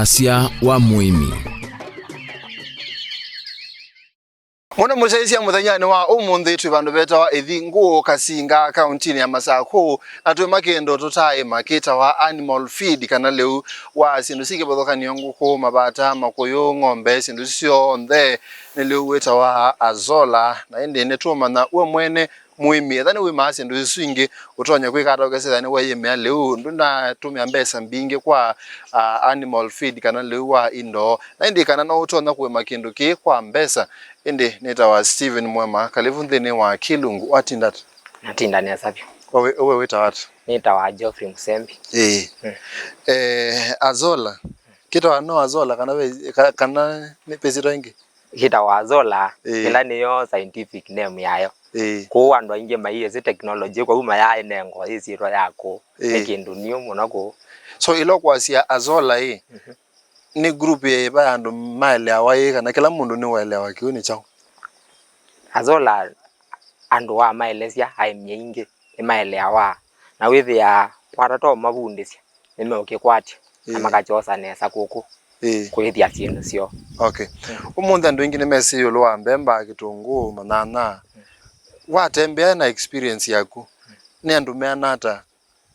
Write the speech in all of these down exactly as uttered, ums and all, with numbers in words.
Asya wa mũĩmi. Mũno mũsyaĩĩsya mũthenyanĩ wa ũmũnthĩ twĩ vandũ vetawa Ĩthingũ, Kasinga, kaũntinĩ ya Masakũ, na twĩ makĩndũ tũtaĩma kĩtawa animal feed, kana lĩu wa syĩndũ syĩ kĩvathũkany'o, ngũkũ, mavata, makũyũ, ng'ombe, syĩndũ isu syonthe nĩ lĩu wĩtawa azola. Na ĩndĩ nĩtũũmanya we mwene mũĩmi, ethĩwa nĩwĩmaa syĩndũ isu ingĩ, ũtonya kwĩka ata ũkesethĩa nĩweeyĩmĩa lĩu, ndũnatũmĩa mbesa mbingĩ kwa, ah, animal feed kana lĩu wa indo. Na ĩndĩ kana no ũtonya kũĩma kĩndũ kĩĩ kwa mbesa? Ĩndĩ nĩtawa Steven Mwema, kalĩvu nthĩnĩ wa Kĩlungu. Watinda ata? Natinda nesa vyũ. We, we wĩtawa ata? Nĩtawa Geoffrey Musembi. Ĩĩ. Mm. Eh, azola. Kĩtawa no azola kana ve, ka-, kana nĩ pesito ĩngĩ? Kĩtawa azola, Ĩĩ. Ĩla nĩyo scientific name yayo. Ĩĩ. Kũu andũ aingĩ maiĩsĩ technology, kwa yu mayaĩnengwa yĩsyĩtwa ya kũu. Nĩ Ĩĩ. Kĩndũ new mũno kũu. So, ĩla ũkwasya azola ĩ, Mhm. Nĩ group yĩva ya andũ maeleawa ĩ, kana kĩla mũndũ nĩũeleawa kĩu nĩ kyaũ? Azola andũ wamaelesya, aĩmi aingĩ nĩmaeleawaa, na wĩthĩaa kwata to mavundĩsya, nĩmeũkĩkwatya na Ĩĩ. Makakyosa nesa kũkũ Ĩĩ. Kwĩthya syĩndũ syoo. Okay. Mm. Ũmũnthĩ andũ aingĩ nĩmesĩ ĩũlũ wa mbemba, kĩtũngũũ, manyanya. Watembea na experience yaku, nĩ andũ meana ata?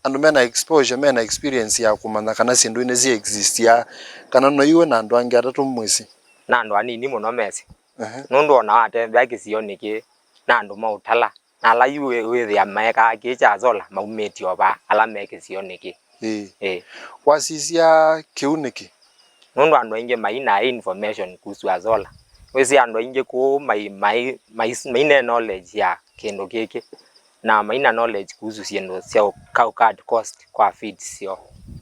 Andũ mena exposure, mena experience ya kũmanya kana syĩndũ nĩ syi existia, kana no iwe na andũ angĩ atatũ mwĩsĩ? Na andũ anini mũno mesĩ. Ehe. Nũndũ ona watembea kĩsionĩ kĩĩ na andũ maũtala, na ala yu wĩ-, wĩthĩa maekaa kĩĩ kya azola maumĩtye o vaa, ala me kĩsionĩ kĩĩ. Ĩĩ. Ĩĩ. Wasisya kĩu nĩkĩ? Nũndũ andũ aingĩ maina information kuhusu azola. Wĩsĩ andũ aingĩ kũu mai-, mai-, mai-, maina knowledge ya kĩndũ kĩkĩ, na maina knowledge kuhusu syĩndũ sya ũka-, ũkat cost kwa feeds syoo.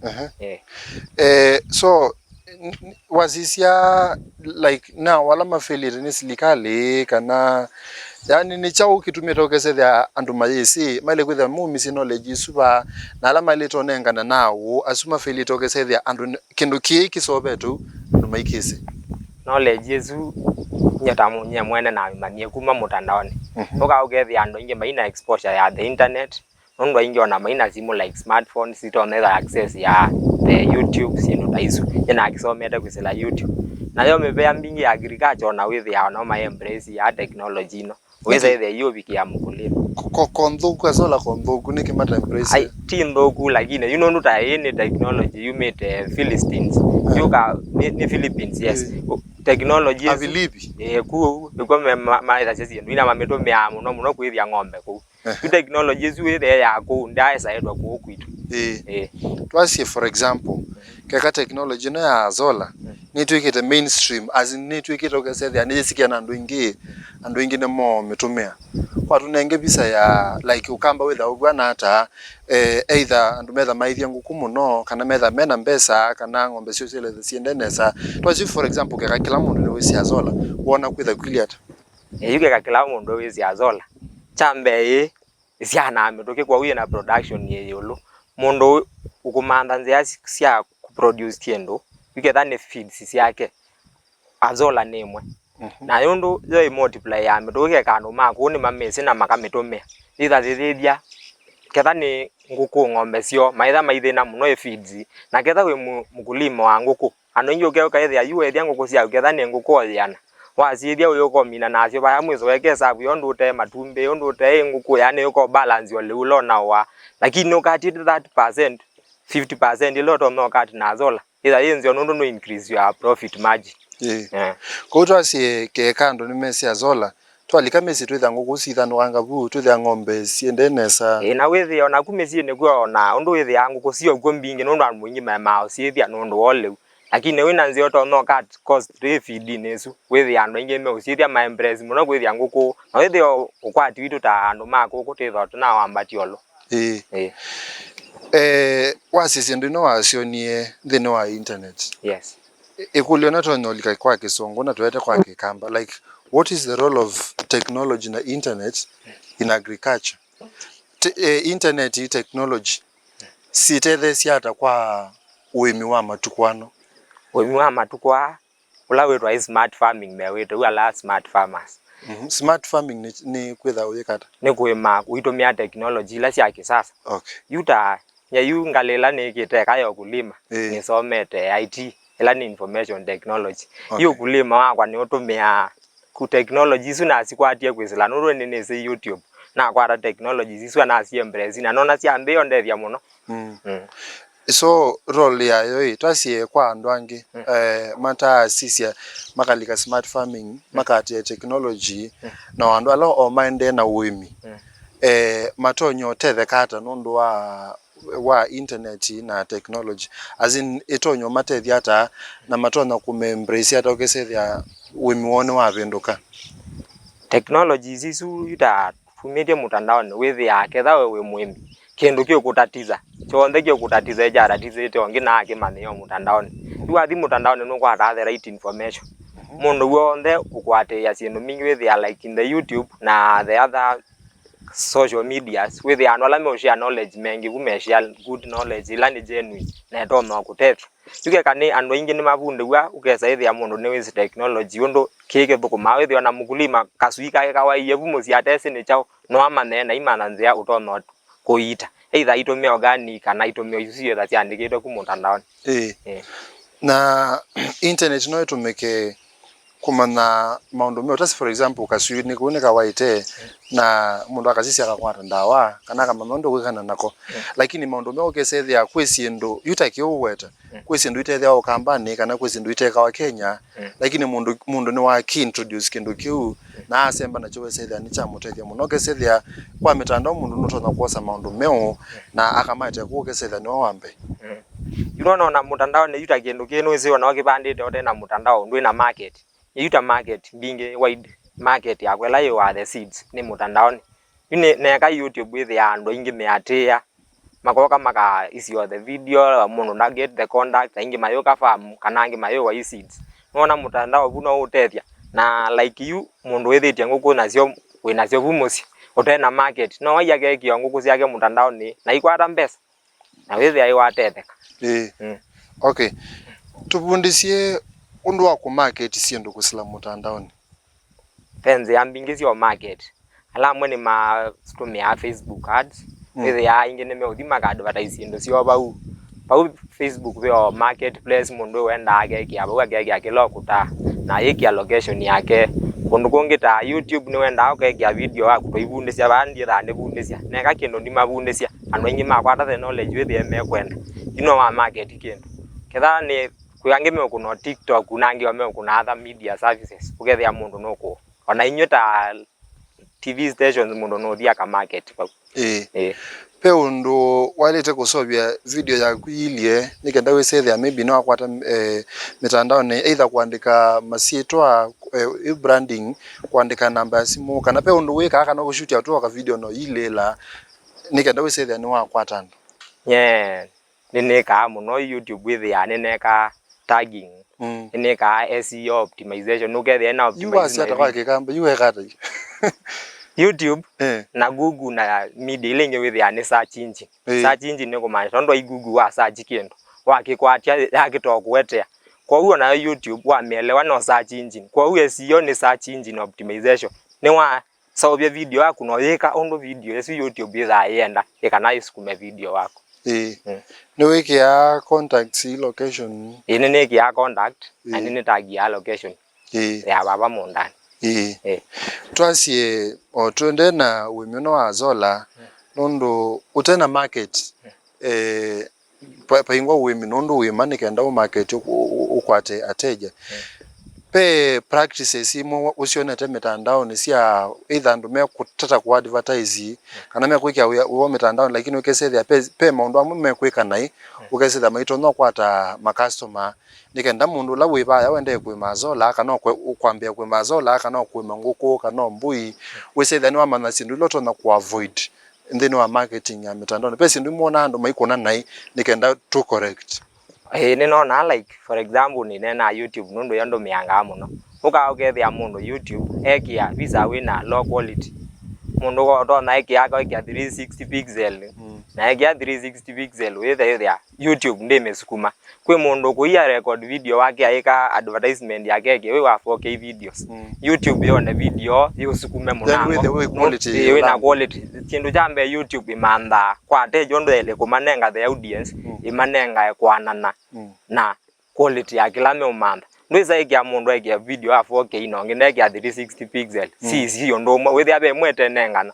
Ehe. Eh. Eh, so, n-, n-, wasisya, like, na wala mafĩlĩte nĩ silikalĩ kana, yani, nĩ kyaũ kĩtumĩte ũkesethĩa andũ mayĩsĩ, maĩle kwĩthĩa maumisye knowledge isu va, na ala maĩlĩte ũnengana na ũũ, asu mafĩlĩte ũkesethĩa andũ nĩ-, kĩndũ kĩĩ kĩsovetwe ũu andũ maikĩsĩ? Knowledge ĩsu nyie ta mũ-, nyie mwene namĩmanyie kuma mũtandaonĩ. Mhm. Ũka ũkethĩa andũ aingĩ maina exposure ya the internet, nũndũ aingĩ ona maina simũ, like, smartphones, sitonyetha access ya the YouTube, syĩndũ ta isu. Nyie nakĩsomete kwĩsĩla YouTube. Nayo mĩvea mbingĩ ya agriculture ona wĩthĩaa ona ma embrace ya technology ĩno. Wĩsa ĩthĩa yu ũvikĩa mũkũlĩma. Ko, ko, ko nthũku, azola ko nthũku, nĩkĩ mata embrace? Ai, ti nthũku, lakini yu nũndũ ta ĩĩ nĩ technology yumĩte Philistines. Ah. Yu ka, nĩ, nĩ Philippines, yes. Eh. Technology ĩsu. Avilipi. Eh, ku, nĩkw'o me, ma, maĩthasya syĩndũ ila mamĩtũmĩaa mũno mũno kũĩthya ng'ombe kũu. Ehe. Yu technology ĩsu ĩthee ya kũu, ndyaĩsaĩtwa kũu kwitũ. Ĩĩ. Ĩĩ. Twasye, for example, keka technology ĩno ya solar, Mm. nĩtw'ĩkĩte mainstream, as in, nĩtw'ĩkĩte ũkesethĩa nĩyĩsikia na andũ aingĩ, andũ aingĩ nĩmomĩtũmĩa. Kwa tũnenge visa ya, like, Ũkamba wĩthĩa ũvw'ana ata, eh, either andũ metha maĩthya ngũkũ mũno, kana metha mena mbesa, kana ng'ombe syoo syĩletha syĩende nesa. Twasye, for example, keka kĩla mũndũ nĩwĩsĩ ya solar, wona kwĩtha kwĩlĩ ata? Ĩĩ, yu keka kĩla mũndũ wĩsĩ ya solar. Kya mbee ĩĩ, ĩsyaanaa mĩtũkĩ, kwoou yĩ na production yĩ ĩũlũ. Mũndũ ũkũmantha nzĩa sya kũproduce kĩndũ, yu ketha nĩ feeds syake, azola nĩ ĩmwe. Mhm. Na yũndũ yo ĩ multiply ya mĩtũkĩ, keka andũ ma kũu nĩmamĩsĩ na makamĩtũmĩa. Yĩtha yĩyĩthya, ketha nĩ ngũkũ, ng'ombe syoo, maitha maithĩna mũno ĩ feeds. Na ketha wĩ mũ-, mũkulima wa ngũkũ, andũ aingĩ ũke ũkaĩthĩa yu wethya ngũkũ syaku, ketha nĩ ngũkũ o yĩana. Wasyĩthya ũyũka ũmina nasyo vaya mwĩso weke savu ya ũndũ ũtee matumbĩ, ũndũ ũtee ngũkũ, yani ũka ũbalance o lĩu ũla ũnaũaa. Lakini ũkatĩte thirty percent, fifty percent ĩla ũtonya ũkati na solar, ĩtha yĩ nzeo nũndũ nũ increase your profit margin. Ĩĩ. Eh. Kwoou twasye keka andũ nĩmesĩ ya solar, twalika mĩsyĩ twĩthĩa ngũkũ sithanũkanga vu, twĩthĩa ng'ombe siendee nesa. Ĩĩ, na wĩthĩa onaku mĩsyĩnĩ kw'o ona ũndũ wĩthĩaa ngũkũ syokw'o mbingĩ nũndũ andũ aingĩ maemaa ũsyĩthya nũndũ wa ũlĩu. Lakini wĩna nzĩa ũtonya ũkat cost ĩ feed-inĩ ĩsu, wĩthĩa andũ aingĩ meũsyĩthya ma embrace mũno kwĩthĩa ngũkũ, na wĩthĩa ũkwati witũ ta andũ ma kũkũ twĩthwa tũnawambatya ĩũlũ. Ĩĩ. Ĩĩ. Eh, wasisya syĩndũ ino wasyonie nthĩnĩ wa internet. Yes. Ĩ-, ĩkũlyo natonya ũlika kwa Kĩsũngũ na tũete kwa Kĩkamba, like, what is the role of technology na internet in agriculture? Te-, eh, internet, technology, sitetheesya ata kwa ũĩmi wa matukũ ano? Ũĩmi wa matukũ aa, ũla wĩtwa ĩ smart farming mewĩte, u ala smart farmers. Mhm. Smart farming nĩ, nĩ kwĩtha ũyĩka ata? Nĩ kũĩma ũitũmĩa technology ila sya kĩsasa. Okay. Yu ta, nye yu ngalĩ ĩla nĩkĩte eka ya ũkulima, Ĩĩ. Nĩsomete I T. ĩla nĩ information technology. Okay. Yu kulima wakwa nĩ ũtũmĩaa ku technology isu nasikwatie kwĩsĩla, nũndũ nĩ nĩsĩ YouTube. Nakwata technologies isu na nasi embrace, na nona syambĩĩa ũndethya mũno. Mm. Mm. So, role yayo ĩ, twasye kwa andũ angĩ, mm, eh, mataasisya, makalika smart farming, mm, makaatĩĩa technology, mm, na andũ ala o maendee na ũĩmi, mm, eh, matonya ũtetheka ata nũndũ wa, wa internet na technology? As in, ĩtonya ũmatethya ata, na matonya kũme embrace ata ũkĩsethĩa ũĩmi woo nĩwavĩndũka? Technologies isu ita tumĩtye mũtandaonĩ, wĩthĩaa ketha we wĩ mũĩmi, kĩndũ kĩũkũtatisa, kyonthe kĩũkũtatisa, kyatatĩsĩte ũngĩ na akĩmanyĩĩa o mũtandaonĩ. Yu wathi mũtandaonĩ nũkwataa the right information. Mhm. Mũndũ w'onthe ũkũatĩĩa syĩndũ mbingĩ, wĩthĩaa like in the YouTube na the other social medias, wĩthĩaa andũ ala meũshare knowledge mengĩ vu, meshare good knowledge ĩla nĩ genuine na ĩtonya kũtethya. Yu keka nĩ andũ aingĩ nĩmavundĩw'a, ũkesa ĩthĩa mũndũ nĩwĩsĩ technology ũndũ kĩĩ kĩthũkũmaa, wĩthĩwa na mũkulima kasui kake kawaie vu mũsyĩ atesĩ nĩ kyaũ, no amanye na imanya nzĩa ũtonya kũiita, either itũmĩe organic kana itũmĩe isu syĩtha syandĩkĩtwe ku mũtandaonĩ. Ĩĩ. Ĩĩ. Na internet no ĩtũmĩke kũmanya maũndũ meũ. Tasi, for example, kasui nĩ kũu nĩkawaĩte, na mũndũ akasisya akakwata ndawa, kana akamanya ũndũ ũkwĩkana nako. Mm. Lakini maũndũ meũ ũkesethĩa kwĩ syĩndũ yu ta kĩu ũweta, mm, kwĩ syĩndũ itethĩawa Ũkambanĩ, kana kwĩ syĩndũ itekawa Kenya, mm, lakini mũndũ, mũndũ nĩwa introduce kĩndũ kĩu, mm, na asemba nakyo wesethĩa nĩ kya mũtethya mũno. Ũkesethĩa kwa mĩtandao mũndũ nũtonya kwosa maũndũ meũ, mm, na akamaete kũu ũkesethĩa nĩwe wa mbee. Mm. Yu nona mũtandaonĩ yu ta kĩndũ kĩĩ nũĩsĩ ona ũkĩvandĩte ũte na mũtandao ndwĩ na market. Yu ta market mbingĩ, wide market yakwa ĩla yĩ wa the seeds nĩ mũtandaonĩ. Yu nĩ, neka YouTube wĩthĩaa andũ aingĩ meatĩĩa, makoka maka isio the video, mũndũ nda get the contact, aingĩ mayũka farm, kana angĩ mayũwa i seeds. Nona mũtandao vu no ũtethya, na like yu mũndũ wĩthĩtye ngũkũ nasyo, wĩ nasyo vu mũsyĩ, ũte na market, no aia kekĩa ngũkũ syake mũtandaonĩ, na ikwata mbesa. Na wĩthĩa ĩwatetheka. Ĩĩ. Mm. Okay. Tũvundĩsye ũndũ wa kũmarket syĩndũ kũsila mũtandaonĩ. Ve nzĩa mbingĩ sya market. Ala amwe nĩmatũmĩaa Facebook ads. Mm. Wĩthĩaa aingĩ nĩmeũthi maka advertise syĩndũ syoo vau. Vau Facebook ve o marketplace, mũndũ wendaa akekĩa vau, akekĩa kĩla ũkũtaa, na ayĩkĩa location yake. Kũndũ kũngĩ ta YouTube nĩwendaa ũkekĩa video waku tũivundĩsya, vaa ndiĩthaa ndĩvundĩsya. Neka kĩndũ ndimavundĩsya. Andũ aingĩ makwata the knowledge wĩthĩe mekwenda. Yu no wa market kĩndũ. Ketha nĩ kwĩ angĩ meũkũna TikTok, na angĩ o meũkũna other media services. Ũkethĩa mũndũ nũkũ. Ona inyuĩ ta T V stations mũndũ nũthi aka market vau. Ĩĩ. Ĩĩ. Ve ũndũ waĩlĩte kũseũvya video yaku iilye nĩ kenda wĩsethĩa maybe nĩwakwata, eh, mĩtandaonĩ, either kũandĩka masyĩtwa, eh, ĩ branding, kũandĩka namba ya simũ, kana ve ũndũ wĩkaa kana ũkũshutia tu aka video na ũilĩĩla, nĩ kenda wĩsethĩa nĩwakwata andũ? Nyie nĩnĩkaa mũno YouTube, wĩthĩaa nĩnekaa tagging, mm, nĩnĩkaa S E O optimization, nũkethĩa na yu wasya ata kwa optimization. Kĩkamba, yu weka ata yu? YouTube, eh, na Google na media ila ingĩ wĩthĩaa nĩ search engine. Eh. Search engine nĩ kũmaanisha tondũ ai Google wa search kĩndũ, wakĩkwatya yakĩtoo kũetea. Kwoou onayo YouTube wamĩelewa no search engine. Kwoou S E O nĩ search engine optimization. Nĩwa seũvya video yaku na ũyĩka ũndũ video ĩsu YouTube yĩthaa yĩenda, ĩ kana ĩsukume video waku. Ĩĩ. Mm. Nĩwĩkĩaa contacts, location? Ĩĩ, nĩnĩkĩaa contact, na, ĩĩ, nĩnĩtagiaa location, ĩĩ, ya vava mũũndanĩ. Ĩĩ. Ĩĩ. Twasye, o twende na ũĩmi ũno wa solar, mm, nũndũ ũte na market, mm, eh, va-, vaingwa ũĩmi nũndũ wĩma nĩ kenda ũmarket ũ-, ũ-, ũkwate ateja. Mm. Ve practices imwe wa-, ũsyonete mĩtandaonĩ sya either andũ mekũtata kũ advertise, mm, kana mekwĩkĩa wĩa, wĩa mĩtandaonĩ, lakini ũkesethĩa ve, ve maũndũ amwe mekwĩka naĩ, mm, ũkesethĩa maitonya ũkwata ma customer, nĩ kenda mũndũ ũla wĩ vaya wendee kũĩma solar, kana ũkwe-, ũkwambĩa kũĩma solar, kana ũkũĩma ngũkũ, kana mbũi, mm, wĩsethĩa nĩwamanya syĩndũ ila ũtonya kũ avoid nthĩnĩ wa marketing ya mĩtandaonĩ. Ve syĩndũ imwe wonaa andũ maikũna naĩ nĩ kenda tũ correct. Ĩĩ, nĩnonaa, like, for example, nĩneenaa YouTube nũndũ yo ndũmĩangaa mũno. Ũkaa ũkethĩa mũndũ YouTube ekĩa visa wĩna low quality. Mũndũ ũtonya ekĩa, ekĩa three sixty pixel, mm, na ekĩa three sixty pixel, wĩthĩa, wĩthĩa YouTube ndĩmĩsukuma. Kwĩ mũndũ ũkũia record video wake ayĩka advertisement yake eke wĩ wa four K videos. Mm. YouTube yone video yĩũsukume mũnango. Then wĩthĩe wĩ quality, ĩĩ, wĩna quality. Kĩndũ kya mbee YouTube ĩmanthaa kwa ateja ũndũ yaĩle kũmanenga the audience, mm, ĩmanengae kwanana, mm, na quality ya kĩla meũmantha. Ndwĩsa ĩkĩa mũndũ ekĩa video ya four K na ũngĩ ndekĩa three sixty pixel. Mm. Si, si ũndũ ũmwe. Wĩthĩa ve ĩmwe ĩtenengana.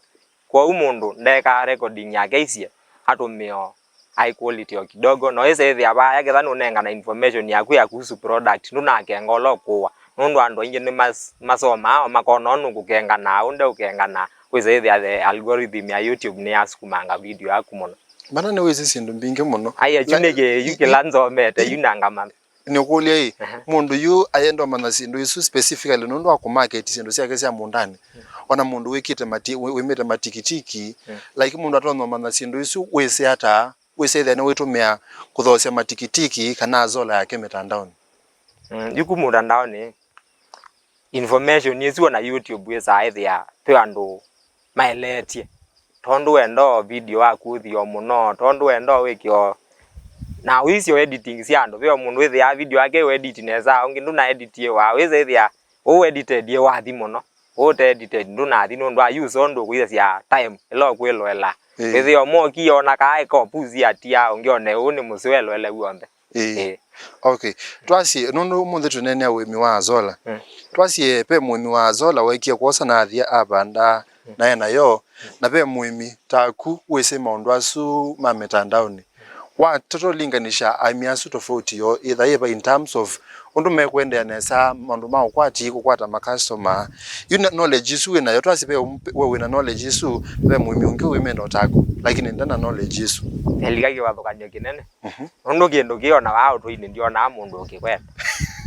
Kwoou mũndũ ndekaa recording yake aisye atũmĩe o high quality o kidogo. Na wĩsa ĩthĩa vaya ketha nũnengana information yaku ya kuhusu product, ndũnakenga ũla ũkũwa. Nũndũ andũ aingĩ nĩ mas-, masomaa o makona ũndũ ũkũkenganaa, ũndũ ũkenganaa. Wĩsa ĩthĩa the algorithm ya YouTube nĩyasukumanga video yaku mũno. Mana nĩwĩsĩ syĩndũ mbingĩ mũno. Ai, achu nĩ kĩ, yu kĩla nzomete, yu nangamantha. Nĩũkũlya ĩ, mũndũ yu ayenda ũmanya syĩndũ isu specifically nũndũ wa kũmarket syĩndũ syake sya mũũndanĩ. Ona mũndũ wĩkĩte mati-, wĩ-, wĩmĩte matikitiki, like, mũndũ atonya ũmanya syĩndũ isu wĩsĩ ata, wĩsĩ ĩthĩa nĩwĩtũmĩa kũthoosya matikitiki kana azola yake mĩtandaonĩ. Mm, yu ku mũtandaonĩ, information ĩsu ona YouTube wĩsaa ĩthĩa twĩ andũ maeleetye. Tondũ wenda o video waku ũthi o mũno, tondũ wenda o wĩke o, na ũisye o editing sya andũ. Ve o mũndũ wĩthĩaa video yake ũ edit nesa, ũngĩ ndũna edit ĩ wa, wĩsa ĩthĩa ũũ edited ĩ wathi mũno, ũũ ũte edited ndũnathi nũndũ wa use ũndũ ũkwĩsasya time ĩla ũkwĩloela. Ĩĩ. Wĩthĩa ũmwe ũkia ona kaa ĩka o puzi atia, ũngĩ one ũũ nĩ mũseo eloele w'onthe. Ĩĩ. Ĩĩ. Okay. Twasye, nũndũ ũmũnthĩ tũneenea ũĩmi wa azola. Mm. Twasye, ve mũĩmi wa azola weekie kwosa na athi avanda, mm, na e nayo, mm, na ve mũĩmi taku wĩsĩ maũndũ asu ma mĩtandaonĩ. Watata ũlinganisya aĩmi asu tofauti yoo, ĩtha yĩva in terms of ũndũ mekũendeea nesa, maũndũ ma ũkwati, kũkwata makastoma. Yu na-, knowledge isu wĩ nayo, twasye ve, we wĩ na knowledge isu, ve mũĩmi ũngĩ wĩmĩna o taku, lakini ndena knowledge isu. Elika kĩvathũkany'o kĩnene. Mhm. Nũndũ kĩndũ kĩĩ ona waa ũtũinĩ ndionaa mũndũ ũkĩkwenda.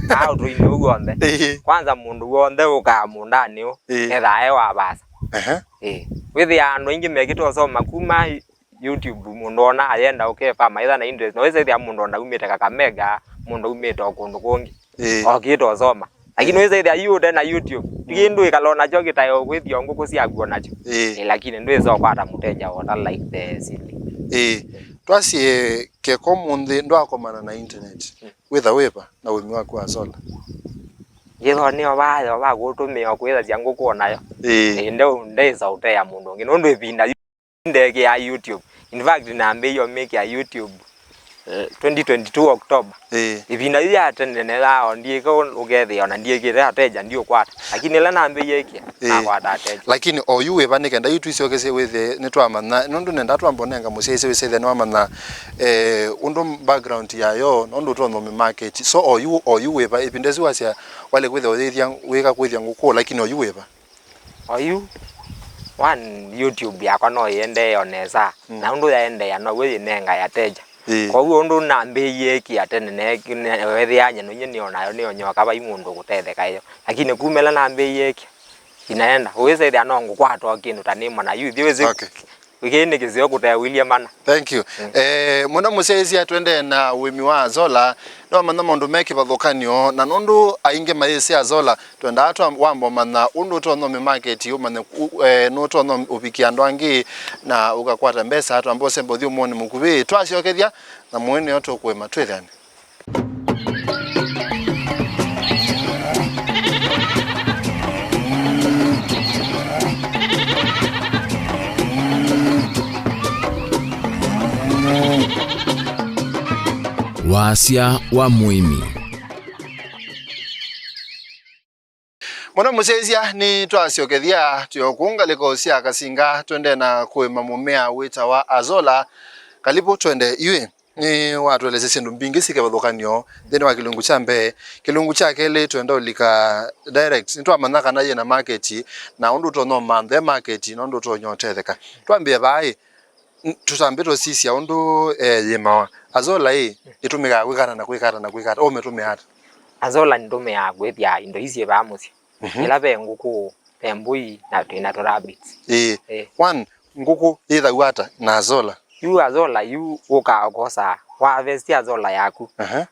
Waa ũtũinĩ ũu w'onthe. Ĩĩ. Kwanza mũndũ w'onthe ũkaa mũũndanĩ ũũ, ĩĩ, ethaa e wa vaasa. Ehe. Ĩĩ. Wĩthĩaa andũ aingĩ mekĩte ũsoma kuma YouTube, mũndũ ona ayenda ũkefama, etha na interest. Na wĩsa ĩthĩa mũndũ ona umĩte Kakamega, mũndũ umĩte o kũndũ kũngĩ. Ĩĩ. Okĩte ũsoma. Lakini wĩsa ĩthĩa yu ũte na YouTube. Kĩndũ ĩkala nakyo kĩtae o kwĩthĩa ngũkũ syaku o nakyo. Ĩĩ. Ĩĩ, lakini ndwĩsa ũkwata mũteja wota like the ceiling. Ĩĩ. Twasye keko mũnthĩ ndwakomana na internet. Mm. Wĩtha wĩva na ũĩmi waku wa solar? Yĩthwa nĩyo vaya va kũtũmĩa kwĩthasya ngũkũ o nayo. Ĩĩ. Ĩĩ, nde-, ndeĩsa ũtea mũndũ ũngĩ. Nũndũ ĩvinda yu ndekĩaa YouTube. In fact, nambĩĩie ũmĩkĩa YouTube, eh, twenty twenty-two October. Ĩĩ. Ĩvinda yu ya tene nĩthaa o ndiĩka ũ-, ũkethĩa ona ndiĩkĩte ateja ndiũkwata. Lakini ĩla nambĩĩie ĩkĩa, ĩĩ, nakwata ateja. Lakini o yu wĩva nĩ kenda yu tũisyokesye wĩthĩe nĩtwamanya, nũndũ nenda twamba ũnenga mũsyaĩĩsya wĩsĩthĩa nĩwamanya, eh, ũndũ background yayo, nũndũ ũtonya ũmĩ market. So o yu, o yu wĩva, ĩvinda ĩsu wasya walĩ kwĩthĩa ũyĩthya wĩka kwĩthĩa ngũkũ, lakini o yu wĩva? Oyu, one, YouTube yakwa no ĩendee o nesa, mm, na ũndũ yaendeea now'o yĩnengae ateja. Ĩĩ. Kwoou ũndũ nambĩĩie ĩkĩa tene ne-, ne-, weethĩaa nyeno inyie nĩonayo nĩonyoka vai mũndũ kũtetheka ĩyo. Lakini kuma ĩla nambĩĩie ĩkĩa, inaenda. Ũwĩsa ĩthĩa no ngũkwata o kĩndũ ta nĩmona yu, ithyĩ wĩsĩ. Okay. Kĩĩ nĩ kĩseo kũteewĩlye mana. Thank you. Mm. Eh, mũno mũsyaĩĩsya twendee na ũĩmi wa azola, nĩwamanya maũndũ me kĩvathũkany'o, na nũndũ aingĩ mayĩsĩ azola, twendaa twa-, wamba ũmanya ũndũ ũtonya ũmĩ market, ũmanye u-, eh, nũtonya ũvikia andũ angĩ, na ũkakwata mbesa, twamba ũsembe ũthyũmũonĩ mũkuvĩ. Twasyokethya, na mũĩ nĩyo tũkũĩma twĩthane. Wasya wa mũĩmi. Mũno mũsyaĩĩsya, nĩtwasyokethya twĩ o kũu ngalĩko sya Kasinga, twendee na kũĩma mũmea wĩtawa azola. Kalivu twende iwe. Nĩwatũelesya syĩndũ mbingĩ syĩ kĩvathũkany'o nthĩnĩ wa kĩlungu kya mbee. Kĩlungu kya kelĩ twenda ũlika direct. Nĩtwamanya kana yĩ na market na ũndũ ũtonya ũmanthe market na ũndũ ũtonya ũtetheka. Twambĩe vaa ĩ, n-, tũtambĩte ũsisya ũndũ, eh, yĩmawa. Azola ĩ, ĩtũmĩkaa kwĩka ata na kwĩka ata na kwĩka ata? Ũmĩtũmĩa ata? Azola nĩtũmĩaa kwĩthya indo ii syĩ vaa mũsyĩ. Mhm. Ĩla ve ngũkũ, ve mbũi, na twĩ na tũ rabbits. Ĩĩ. Ĩĩ. One, ngũkũ yĩthaw'a ata na azola? Yu azola, yu ũkaa ũkosa, wa harvest azola yaku. Aha.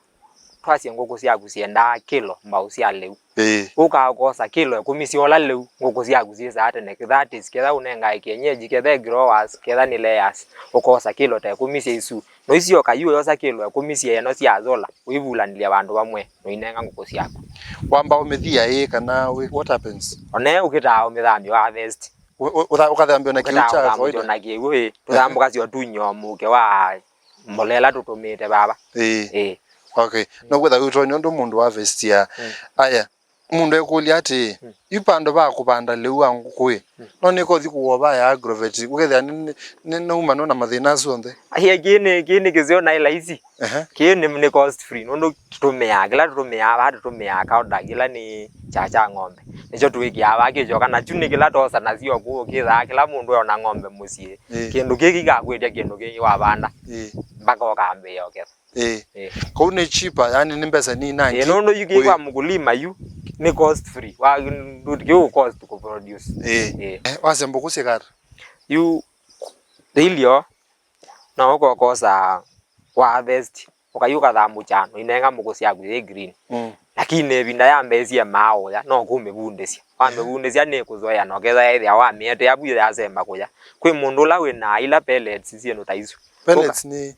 Twasye ngũkũ syaku syendaa kĩlo mbau sya lĩu. Ĩĩ. Ũkaa ũkosa kĩlo ĩkũmi sya ũla lĩu ngũkũ syaku syĩsaa tene, that is, ketha ũnengae kienyeji, ketha growers, ketha nĩ layers, ũkosa kĩlo ta ĩkũmi sya isu. No isyoka yu ũyosa kĩlo ĩkũmi sya ĩno sya azola, ũivulanĩlya vandũ vamwe, na ũinenga ngũkũ syaku. Wamba ũmĩthia ĩ, kana wĩ, what happens? Ona ĩ ũkĩtaa ũmĩthambya wa harvest. Ũ-, ũ-, ũtha-, ũkathambya na kĩu kya kawaida? Ũkĩtaa ũthambya na kĩu, ĩ. Tũthambũkasya ũtunyĩ o mũuke wa mbolela tũtũmĩte vava. Ĩĩ. Ĩĩ. Okay. No kwĩtha wĩtwa nĩ ũndũ mũndũ wa harvest ya. Mm. Aya, mũndũ ekũlya atĩ, mm, yu vandũ va kũvanda lĩu wa ngũkũ ĩ, mm, no nĩkothi kũwova ya agrovet, ũkethĩa nĩ, nĩ, nĩ nauma nona mathĩna asu onthe. Aye, kĩĩ nĩ, kĩĩ nĩ kĩseo na ĩ laisi. Ehe. Kĩĩ nĩ, nĩ cost free, nũndũ tũtũmĩaa, kĩla tũtũmĩaa vaa tũtũmĩaa kauda, kĩla nĩ kya, kya ng'ombe. Nĩkyo tũĩkĩaa vaa kĩkyoka, na kyu nĩ kĩla twosa nasyo kũũ kĩthaa, kĩla mũndũ eona ng'ombe mũsyĩ. Ĩĩ. Kĩndũ kĩkĩ gĩkakwĩtya kĩndũ kĩngĩ wavanda. Ĩĩ. Mpaka ũkambĩĩa ũketha. Ĩĩ. Ĩĩ. Kũu nĩ cheaper, yani nĩ mbesa nini nangi. Ĩĩ, nũndũ yu kĩ kwa mũkulima yu, nĩ cost free. Wa, kĩu cost kũ produce. Ĩĩ. Ĩĩ. Eh, wasya mbũkũ syĩkata? Yu, ilio, no ũkokosa wa harvest, ũkayũka thambũkya, ũinenga mbũkũ syaku yĩ green. Mm. Lakini ĩvinda ya mbee syĩ maa ũya, no kũmĩvundĩsya. Wamĩvundĩsya nĩ kũzoea, na ũkethĩa ĩthĩa wamĩete avu yasema kũya. Kwĩ mũndũ ũla wĩ na ila pellets syĩndũ ta isu. Pellets nĩ?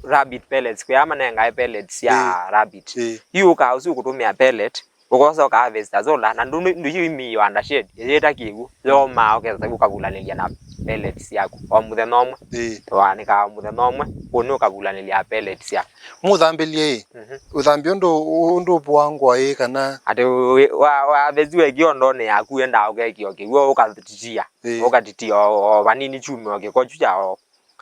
Rabbit pellets, kwĩ aa manengae pellets sya, ĩĩ, rabbit. Ĩĩ. Yu ũkaa ũsu ũkũtũmĩa pellet, ũkosa ũka harvest azola, na ndũ, ndũ yu ĩmĩĩwa under shade, ĩyĩta kĩw'ũ, yomaa, ũkesa ũkavulanĩlya na pellets syaku. O mũthenya ũmwe, ĩĩ, tũwaanĩkaa o mũthenya ũmwe, kũnĩ ũkavulanĩlya pellets syaku. Mũthambĩlye ĩ, mhm, ũthambya ũndũ, ũndũ ũpũangwa ĩ, kana? Atĩ wĩ, wa, wa harvest wekĩa o ndoonĩ yaku, endaa ũkekĩa o kĩw'ũ, ũkatitia, ĩĩ, ũkatitia o, o vanini kyume o kĩko kyu kya o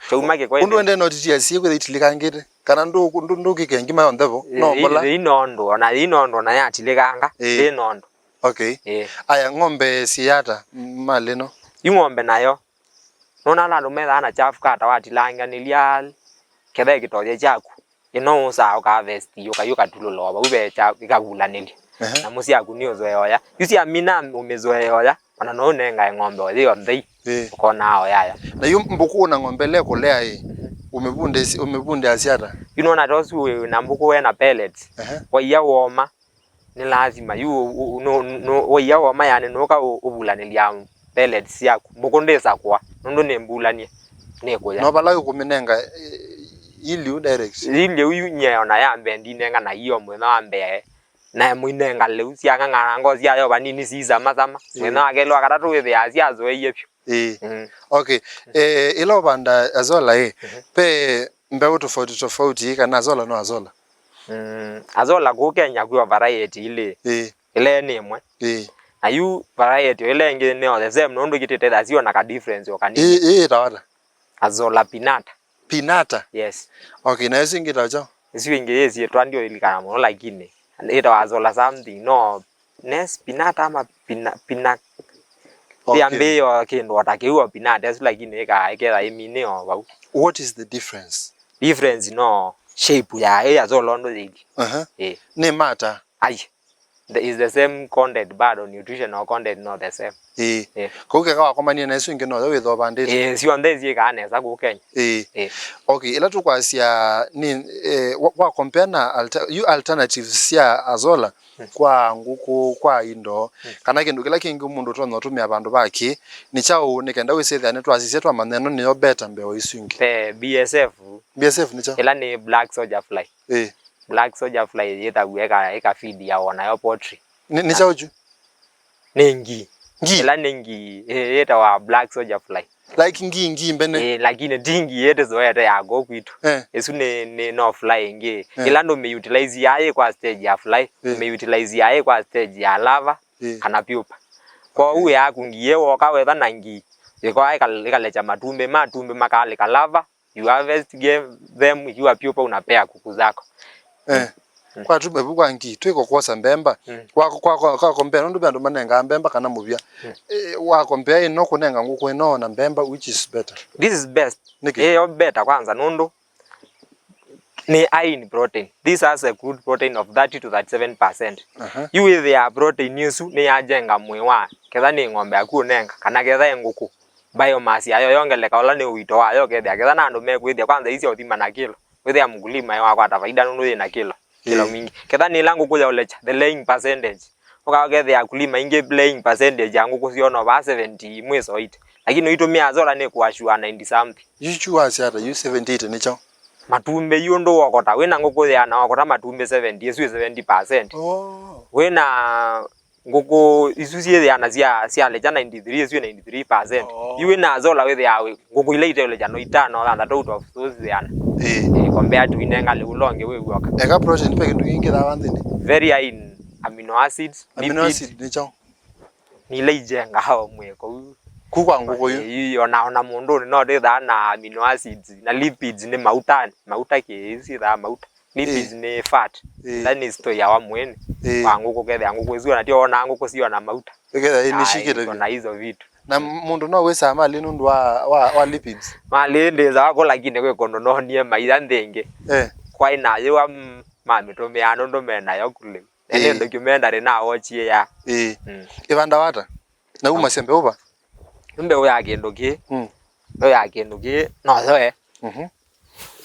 Kyauma kĩko. Ũndũ ĩndĩ. Ende no titia sie kwĩtha itilĩkangĩte. Kana ndũ, ndũ, ndũkĩke ngima yonthe vo. No mbola. Ĩĩ, ĩĩ, no ndũ, ona ĩĩ no ndũ, ona yatilĩkanga, ĩĩ, ĩĩ no ndũ. Okay. Ĩĩ. Aya, ng'ombe siata mali no? Yu ng'ombe nayo. Nona ala andũ methaa na chafu kata watilanganĩlya ketha kĩtoye kyaku. Ĩno ũsaa ũka harvest, ũkayũka tulũla o vau ve kya, ĩkavulanĩlya. Ehe. Nyamũ syaku nĩ ũzoea ũya. Yu syamina ũmĩzoea ũya, ona no ũnengae ng'ombe o yĩyo nthei, ĩĩ, ũkonaa o yaya. Na yu mbũkũ na ng'ombe ĩla ĩkũlea ĩ, mhm, ũmĩvundĩsya, ũmĩvundĩasya ata? Yu nona ta ũsu wĩ na mbũkũ ena pellets, ehe, waia woma, nĩ lazima, yu ũ-, ũ-, nũ-, nũ-, waia woma yani nũka ũ-, ũvulanĩlya pellets syaku. Mbũkũ ndĩsa kũa, nũndũ nĩ mbulanie, nĩ kũya. No vala ũkũmĩnenga, eh, iliu direct? Iliu yu nyie ona ya mbee ndinenga na iyo mũthenya wa mbee. Na mũinenga lĩu syang'ang'ana ngo syayo vanini sisamasama. Ĩĩ. Mũthenya wa kelĩ wa katatũ wĩthĩaa syazoeie vyũ. Ĩĩ. Mm. Okay. Eh, ĩla ũvanda azola ĩ, mhm, ve mbeũ tofauti tofauti kana azola no azola? Mm, azola kũu Kenya kwĩ o variety ilĩ. Ĩĩ. Ĩla nĩ ĩmwe. Ĩĩ. Na yu variety ĩla ĩngĩ nĩ o the same, nũndũ kĩtĩte thasio na ka difference o kanini. Ĩĩ, ĩĩ, ĩtawa ata? Azola pinata. Pinata? Yes. Okay, na ĩsu ĩngĩ ĩtawa kyaũ? Ĩsu ĩngĩ yĩsiĩtwa ndioilikana mũno, lakini ĩtawa azola something, no, nes pinata ama pina, pina, okay, yambĩĩo kĩndũ o ta kĩu o pinata ĩsu, lakini ĩka-, ĩketha ĩminĩ o vau. What is the difference? Difference no shape yayo ya azola ũndũ yĩli. Aha. Ĩĩ. Nĩ mata? Ai. The, is the same content bado, nutritional content no the same. Ĩĩ. Ĩĩ. Kũu keka wakomanie na ĩsu ĩngĩ noyo wĩthwa ũvandĩte. Ĩĩ, syonthe syĩkaa nesa kũu Kenya. Ĩĩ. Ĩĩ. Okay, ĩla tũkwasya nĩ, eh, wa, wa compare na alter-, yu alternatives sya azola, mm, kwa ngũkũ, kwa indo, mm, kana kĩndũ kĩla kĩngĩ mũndũ ũtonya ũtũmĩa vandũ vake, nĩ kyaũ nĩ kenda wĩsĩthĩa nĩtwasisya twamanya ĩno nĩyo better mbee wa isu ingĩ? Ve B S F. B S F nĩ kyaũ? Ĩla nĩ black soldier fly. Ĩĩ. Black soldier fly yĩthaw'a ĩka, ĩka feed ya o nayo poultry. Nĩ, nĩ kyaũ kyu? Nĩ ngii. Ngii? Ĩla nĩ ngii, ĩ-, yĩtawa black soldier fly. Like ngii, ngii mbene? Ĩ, lakini ti ngii ĩtĩzoete ya kũũ kwitũ. Eh. Ĩsu nĩ, nĩ no fly ĩngĩ. Eh. Ĩla ndũmĩ utilize ya yĩ kwa stage ya fly, eh, ũmĩ utilize ya yĩ kwa stage ya larva, eh, kana pupa. Kwoou, okay, yaku ngii ĩ woka wetha na ngii, ĩkoa ĩkal-, ĩkalekya matumbĩ, matumbĩ makalĩka larva, you harvest, give them, ikiwa pupa unapea kuku zako. Eh. Mm. Kwa tume vu kwa ngii, twĩko kwosa mbemba. Mm. Kwa, kwa, kwa, kwa compare, nũndũ ve andũ manengaa mbemba kana mũvya. Mm. Eh, wa compare ĩno kũnenga ngũkũ ĩno na mbemba, which is better? This is best. Nĩkĩ? Ĩyo better kwanza, nũndũ nĩ high in protein. This has a good protein of thirty to thirty-seven percent. Aha. Yu wĩthĩaa protein ĩsu nĩyajenga mwĩĩ wa, ketha nĩ ng'ombe yaku ũnenga, kana ketha ĩ ngũkũ. Biomass yayo yongeleka, ũla nĩ ũito wayo, ũkethĩa ketha na andũ mekwĩthĩa, kwanza isi ũthima na kĩlo, wĩthĩa mkulima ĩ wakwata faida nũndũ yĩ na kĩlo, kĩlo, ĩĩ, mwingĩ. Ketha nĩ ĩla ngũkũ yaũlekya, the laying percentage, ũka ũkethĩa akulima ingĩ laying percentage ya ngũkũ syoo no vaa seventy mwĩso eighty, lakini ũitũmĩa azola nĩ kũashua ninety something. Yu chu wasya ata, yu seventy eighty nĩ kyaũ? Matumbĩ, yu ũndũ wokota, wĩna ngũkũ yĩana wokota matumbĩ seventy, ĩsu ĩ seventy percent. Oh. Wĩna ngũkũ isu syĩthĩana sya, syalekya ninety-three, isu ninety-three percent. Oh. Yu wĩna azola wĩthĩaa wĩ, ngũkũ ila iteũlekya no itano, thanthatũ out of those yĩana. Ĩĩ. Ĩĩ, Compared to inenga lĩu ũla ũngĩ wĩ w'oka. Eka protein, ve kĩndũ kĩngĩ kĩthaa nthĩnĩ. Very high in amino acids, amino lipids, acid nĩ kyaũ? Nĩ ila ijengaa o mwĩĩ kũu. Kũu kwa ngũkũ yu? Ĩĩ, ona, ona mũndũnĩ no ndĩthaa na amino acids, na lipids nĩ mauta, mauta kĩ, syĩthaa mauta. Lipids, ĩĩ, nĩ fat. Ĩĩ. Ila nĩ stoyawa mwĩĩnĩ, ĩĩ, wa ngũkũ, kethĩa ngũkũ isu ona tyo wona ngũkũ siona mauta. Ĩkethĩa ĩĩ, nĩ, ai, shikĩte iko vyũ na hizo vitu. Na m-, mũndũ no wĩsaa malĩ nũndũ wa, wa, wa lipids? Malĩ ndĩsaa kũ, lakini kwĩ kũndũ noonie maitha nthĩngĩ. Eh. Kwaĩ na yĩwa, mm, mamĩtũmĩaa nũndũ me nayo kũlĩ. Na nĩ, ĩĩ, documentary nawochie ya. Ĩĩ. Mm. Ĩvandawa ata? Na umasya mbeũ va? Yu mbeũ ya kĩndũ kĩĩ. Mm. Mbeũ ya kĩndũ kĩĩ, no yoe. Mhm.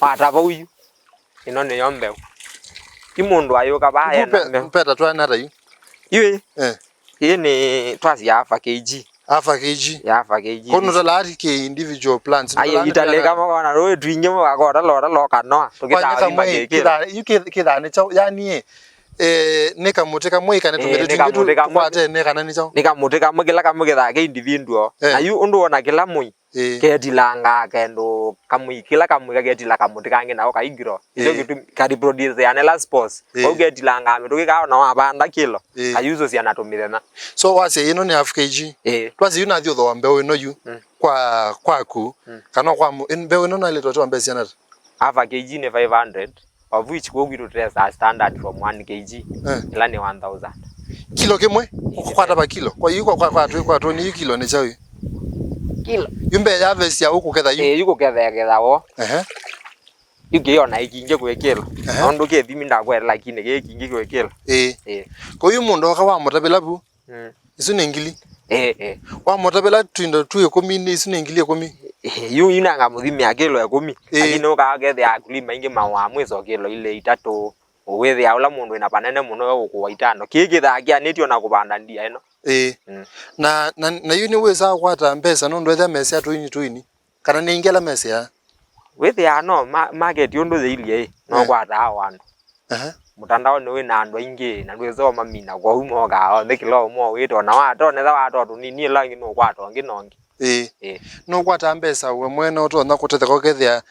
Wata vau yu. Ĩno nĩyo mbeũ. Ti mũndũ ayũka vaa yu ena mbeũ. Peta twana ata yu? Yu ĩ? Eh. Ĩĩ nĩ twasi ya half a K G. Half a K G. Ya half a K G. Kono tala ati kĩ individual plants. Aye, italĩka makona rũĩ twingĩ mũgakota lota lokanoa. Tũkĩtaa kamwe kĩkĩla. Yu kĩ-, kĩthaa nĩ kyaũ? Yani ĩ, eh, nĩ kamũtĩ kamwe kana, eh, tũmĩtĩ twingĩ tũkwatene kana nĩ kyaũ? Nĩ kamũtĩ kamwe, kĩla kamwe kĩthaa kĩ individual. Eh. Na yu ũndũ wona kĩla mũi, ĩĩ, ketilangaa kendũ kamũi, kĩla kamũi kaketila kamũtĩ kangĩ nako kaingĩro. Ĩkyo, ĩĩ, kĩtumi ka reproduce anela spores. Ĩĩ. Kau ketilangaa mĩtũkĩ kaa ona wavanda kĩlo, ĩĩ, kayusũsya na tũmĩthenya. So wasya ĩno nĩ half K G. Ĩĩ. Twasya yu nathi ũthooa mbeũ ĩno yu, mm, kwa, kwaku, mm, kana kwa mũ-, ĩn-, mbeũ ĩno naletwa twa mbesa siana ata? Half a K G nĩ five hundred, of which kũu kwitũ tũtesaa standard from one K G, eh, ĩla nĩ one thousand. Kilo kĩmwe? Ĩĩ. Kwata va kilo? Kwa yu kwa, kwa, kwa, kwa toni yu kilo nĩ kyaũ? Kilo. Yu mbee ya harvest ya ũkũketha yu? Ĩĩ, yu kũketheketha wo. Ehe. Yu kĩona ĩkingĩ kwĩ kilo. Ehe. Nũndũ kĩthimi ndakwete, lakini kĩĩ kĩngĩ kwĩ kilo. Ĩĩ. Ĩĩ. Kwa yu mũndũ oka wamũtavĩla vu? Mm. Isu nĩ ngili. Ĩĩ, ĩĩ. Wamũtavĩla twindo tu ĩkũmi, nĩ isu nĩ ngili ĩkũmi. Ĩĩ, yu, yu nanga mũthimĩa kilo ĩkũmi. Ĩĩ. Lakini ũkaa kethĩa akulima aingĩ maũaa mwĩso kilo ilĩ itatũ. Ũwĩthĩa ũla mũndũ wĩna vanene mũno we ũkũwa itano. Kĩĩ kĩthaa kĩanĩtye ona kũvanda ndia ĩno. Ĩĩ. Mm. Na, na, na yu nĩwĩsaa kwata mbesa nũndũ ethĩa mesea tũini tũini? Kana nĩ aingĩ ala mesĩaa? Wĩthĩaa no ma-, market ũndũ yĩilyĩ ĩ, no, eh, kwataa o andũ. Aha. Mũtandaonĩ wĩ na andũ aingĩ, na ndwĩsa ũmamina, kwoou mokaa onthe kĩla ũmwe ũwĩte, ona watonetha watoa tũnini, ĩla ĩngĩ nũkwata ũngĩ na ũngĩ. Ĩĩ. Ĩĩ. Nũkwataa mbesa we mwene ũtonya kũtetheka ũkethĩa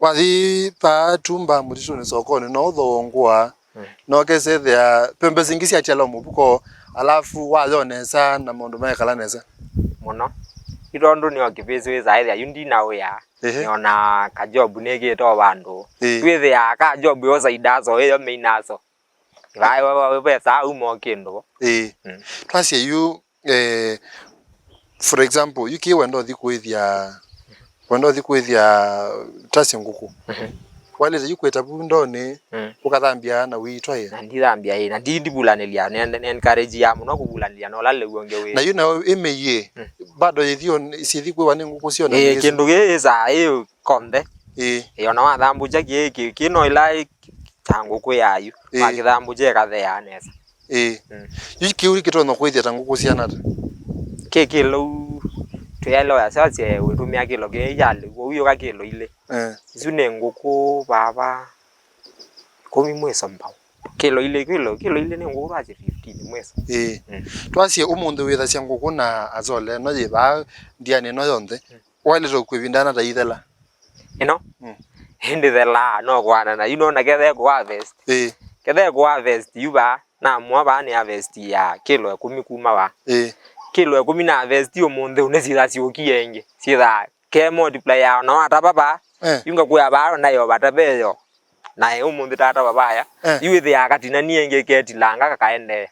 wathi vaa tumba mũtitũnĩ sokonĩ, no ũthooe ngũa. Mm. No kesethĩa pembe singĩ syatiala mũvuko, alafu wayona nesa na maũndũ maekala nesa. Mũno. Yu tondũ nĩo kĩvĩsĩ wĩsaa ethĩa yu ndina wĩa. Ehe. Nĩona ka job nĩkĩte o vandũ. Ĩĩ. Twĩthĩaa ka job yo side hustle, ĩyo main hustle. Vai, vai, vai, vesaa uma o kĩndũ. Ĩĩ. Mm. Twasye yu Eh, for example, yu kĩ wenda ũthi kũĩthya, wenda ũthi kũĩthya tasya ngũkũ. Mhm. Walĩte yu kwĩta vu ndonĩ, mm, ũkathambya na wĩitwaĩa. Na ndithambya ĩ, na ndi, ndivulanĩlya, ne, ne, ne encourage ya mũno kũvulanĩlya na ũla lĩu ũngĩ wĩ. Na yu nayo ĩmĩie, mm, bado yĩthi on-, syĩthi kwĩwa nĩ ngũkũ syona. Ĩĩ, kĩndũ kĩĩ ĩsaa ĩ konthe. Ĩĩ. Ĩĩ, ona wathambũkya kĩ, kĩ, kĩ no ĩla ĩ ta ngũkũ yayu. Ĩĩ. Wakĩthambũkya ĩkatheaa nesa. Ĩĩ. Mm. Yu kĩu kĩtonya kũĩthya ta ngũkũ siana ata? Kĩ kĩlo u, twĩaĩle ũyasya wasye wĩtũmĩa kĩlo kĩĩ kya lĩu, ũu yũka kĩlo ilĩ. Eh. Isu nĩ ngũkũ vava ĩkũmi mwĩso mbau. Kĩlo ilĩ, kĩlo, kĩlo ilĩ nĩ ngũkũ twasye fifteen mwĩso. Ĩĩ. Mm. Twasye ũmũnthĩ wĩthasya ngũkũ na azole ĩno yĩ vaa ndianĩ ĩno yonthe. Mm. Waĩlĩte ũkua ĩvinda ana ta ithela? Ĩno? Mm. Ĩndĩ thelaa, no kũana na yu nona kethe kũ harvest. Ĩĩ. Kethe kũ harvest yu vaa, namua vaa nĩ harvest ya kĩlo ĩkũmi kuma vaa. Ĩĩ. Kĩlo ĩkũmi na harvest ũmũnthĩ ũnĩ syĩtha syũkie ĩngĩ. Syĩtha ke multiply ya ona watava vaa. Eh. Yu ngakuya vaa nayo vatave yo. Na ĩ ũmũnthĩ tata vavaya. Eh. Yu ĩthĩaa katinanie ĩngĩ ketilanga kakaendeea.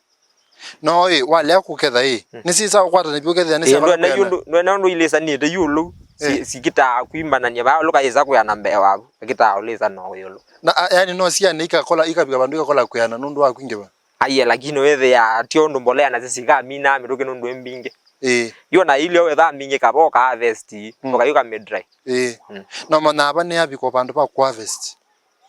No ĩ, walea kũketha ĩ, mm, nĩsyĩsaa kũkwatana vyũ kethĩa nĩsya vala kwĩana. Ĩ, ndwene ũndũ, ndwene ũndũ ilĩsanĩte ĩũlũ, si-, eh, sikitaa kwimbanany'a vaa ũlũ kayĩsa kwĩana mbee wavu, kakitaa ũlĩsa no ĩũlũ. Na, a, yani no siane ikakola, ikavika vandũ ikakola kwĩana nũndũ wa kwingĩva? Aiye, lakini wĩthĩaa ti ũndũ mbolea nasyo sikaminaa mĩtũkĩ nũndũ ĩ mbingĩ. Ĩĩ. Yo na ilio wethaa mbingĩ kava ũka harvest, mm, ũkayũka mid dry. Ĩĩ. Mm. Na ũmanyaa va nĩ avika vandũ va kũ harvest?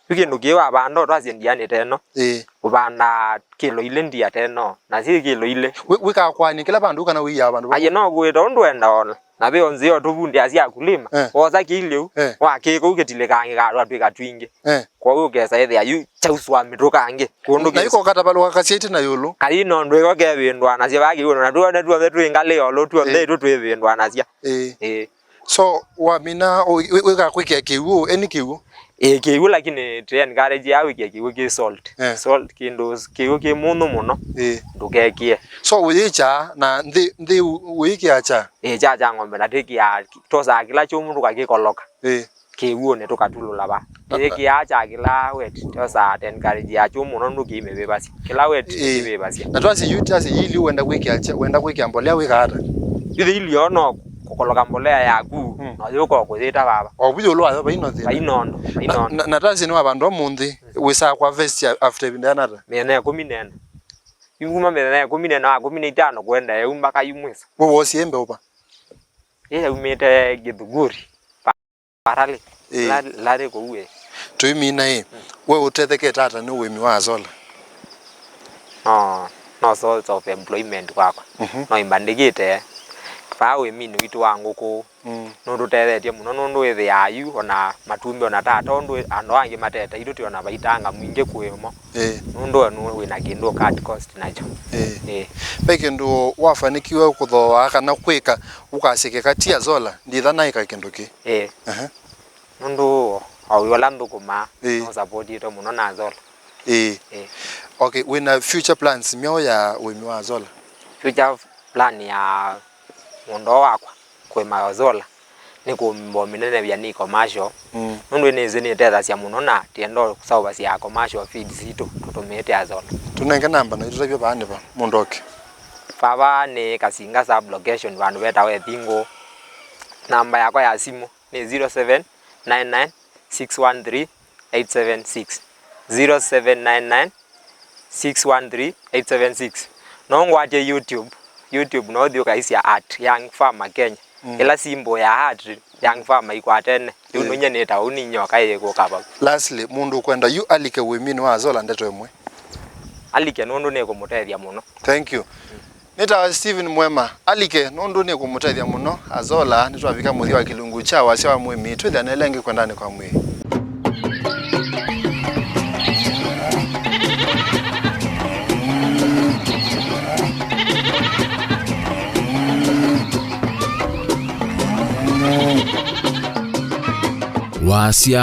Yu kĩndũ kĩĩ wavanda ũtwasye ndianĩte ĩno. Ĩĩ. Ũvandaa kĩlo ilĩ ndia teno, na syĩ kĩlo ilĩ. Wĩ-, wĩkaa kũanĩa kĩla vandũ kana wĩiaa vandũ vamwe? Aye no kũĩta ũndũ wenda ona. Na ve o nzĩa ũtũvundĩasya akulima. Eh. Wosa kĩilĩu, eh, wakĩĩ kũu kĩtilĩkangĩkaa twatw'ĩka twingĩ. Eh. Kwoou ũkesa ĩthĩa yu kyausũa mĩtũkangĩ. Kũndũ na kĩsa. Iko katavalũka kasyaitĩ na ĩũlũ. Kayi no ndwĩko kevĩndwanasya vaa kĩw'ũ, na tuone tuonthe twĩ ngalĩ ĩũlũ, tuonthe, eh, ĩtũ twĩvĩndwanasya. Ĩĩ. Ĩĩ. So, wamina, ũ-, wĩ-, wĩkaa kwĩkĩa kĩw'ũ, eni kĩw'ũ? Ĩĩ, kĩw'ũ, lakini tũ encourage ya wĩkĩe kĩw'ũ kĩ salt. Eh. Salt kĩndũ kĩw'ũ kĩ mũnũ mũno. Ĩĩ. Ndũkekĩe. So ũyĩkya na nthĩ, nthĩ ũyĩkĩa kya? Ĩĩ, kya, kya ng'ombe, na twĩkĩaa, twosaa kĩla kyũmũ tũkakĩkoloka. Ĩĩ. Kĩw'ũnĩ tũkatulũla va. Na, na, ĩkĩaa kya kĩla wet, twosaa, tũ encourage ya kyũmũ mũno nũndũ kĩimĩvĩvasya. Kĩla wet, ĩĩ, kĩvĩvasya. Na twasye yu, twasye yili wenda kwĩkĩa kya, wenda kwĩkĩa mbolea wĩka ata? Yu thĩ ilio no kũkoloka mbolea yaku, mm, na yũka kũyĩta vava. O vu ĩũlũ wayo vaino thĩna. Vaino ũndũ, vaino ũndũ. Na, na, na twasye nĩ wavanda ũmũnthĩ, wĩsaa kũharvest after ĩvinda yĩana ata? Mĩthenya ĩkũmi na ĩna. Yu kuma mĩthenya ĩkũmi na ĩna, wa ĩkũmi na itano kũendeea, yu mbaka yu mwĩso. Wĩ wosie mbeũ va? Ĩ yaumĩte Gĩthuguri, pa-, Parali. Ĩĩ. La-, larĩ kũu ĩ. Tũimina ĩ, mm, we ũtethekete ata nĩ ũĩmi wa solar? No, no source of employment kwakwa. Mhm. No imbandĩkĩte vaa ũĩminĩ witũ wa ngũkũ. Mm. Nũtũtethetye mũno nũndũ wĩthĩaa yu ona matumbĩ ona tata ũndũ andũ angĩ matete itũ twĩ ona vaitanga mwingĩ kwĩ mo. Ĩĩ. Nũndũ we nũ-, wĩna kĩndũ cut cost nakyo. Ĩĩ. Ĩĩ. Ve kĩndũ wafanikiwe kũthooa kana kwĩka ũkasye keka ti ya solar, nditha naĩka kĩndũ kĩ? Ĩĩ. Aha. Nũndũ o wĩ ũla nthũkũmaa, ĩĩ, no supportĩtwe mũno na solar. Ĩĩ. Ĩĩ. Okay, wĩna future plans myaũ ya ũĩmi wa solar? Future plan ya mũũnda ũũ wakwa kũĩma solar, nĩ kũmba ũmĩnenevya nĩ commercial. Mm. Nũndũ nĩsĩ nĩtethasya mũno na tienda kũsaũvasya commercial feeds sitũ tũtũmĩĩte ya solar. Tũnenge namba na itũtavye vaa nĩ va mũndũ oke. Vava nĩ Kasinga sub location vandũ vetawa Ethingũ. Namba yakwa ya simũ nĩ zero seven nine nine six one three eight seven six. Zero seven nine nine six one three eight seven six. No ngwatye YouTube, YouTube no ũthi ũkaisya at Young Farmer Kenya. Mm. Ĩla symbol ya at Young Farmer ikwatene. Yu, mm, nũnyie nĩta ũu nĩ nyoka ĩkũka vau. Lastly, mũndũ ũkwenda yu alike ũĩminĩ wa solar ndeto ĩmwe. Alike nũndũ nĩkũmũtethya mũno. Thank you. Nĩtawa Steven Mwema. Alike nũndũ nĩkũmũtethya mũno. Azola, nĩtwavika mũthya wa kĩlungu kya wasya wa mũĩmi. Twĩthĩanĩe ĩngĩ kwendanĩ kwa mwĩĩ. Wasya